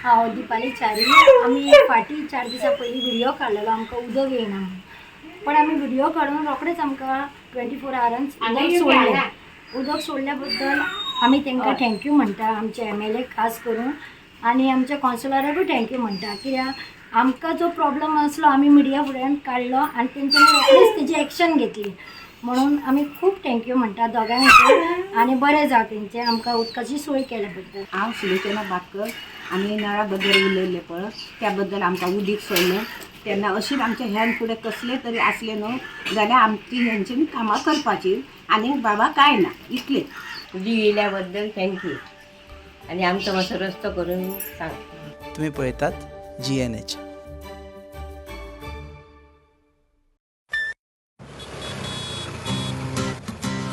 हांव दीपाली च्यारी. आमी फाटीं 4 दिसां पयलीं व्हिडियो काडलेलो, आमकां उदक येयना म्हणून. पण आमी व्हिडियो काडून रोखडेच आमकां 24 आवरांत उदक सोडलें. उदक सोडल्या बद्दल आमी तांकां thank you म्हणटा, आमचे एमएलए खास करून आनी आमच्या कौन्सिलराकूय thank you म्हणटा. कित्याक आमकां जो प्रॉब्लम आसलो आमी मिडिया फुड्यान काडलो आनी तेंच्यांनी रोखडीच तेजी एक्शन घेतली, म्हणून आमी खूब thank you म्हणटा दोगांयकूय. आनी बरें जावं तेंचें, आमकां उदकाची सोय केल्या बद्दल. हांव सुलोचना बातकर. आमी नळा बद्दल उलयल्लें पळय, त्या बद्दल आमकां उदीक सोडलें तेन्ना अशीच आमच्या ह्यान फुडें कसलें तरी आसलें न्हू जाल्यार आमची हेंच्यांनी कामां करपाची आनी बाबा कांय ना इतलें. उदीक येयल्या बद्दल thank you आनी आमचो मातसो रस्तो करून सांग. तुम्ही पळयतात जीएनएच.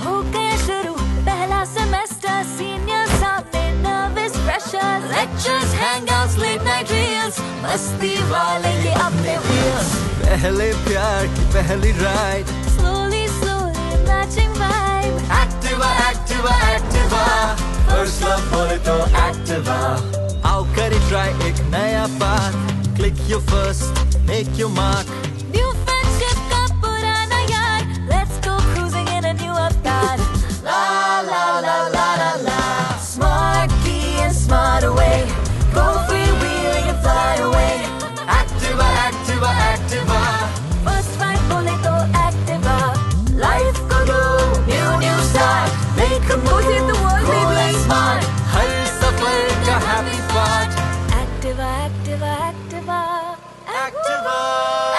हो गया शुरू पहला सेमेस्टर, सीनियर सामने nervous pressure, lectures, hangouts, late night reels, मस्ती वाले ये अपने व्हील्स. पहले प्यार की पहली ride, slowly slowly matching vibe. Activa Activa Activa, first love बोले तो एक्टिवा. आओ करे ट्राई एक नया path, click your first, make your mark. New friendship का पुराना यार, let's go cruising in a new avatar. La la la la la la. Smart key and smart away, go freewheeling and fly away. Activa Activa Activa. First ride बोले तो Activa. Life को दो new new start, make a move, hit the world, cool baby. and smart, हर सफर का happy part. Activa Activa Activa. Activa.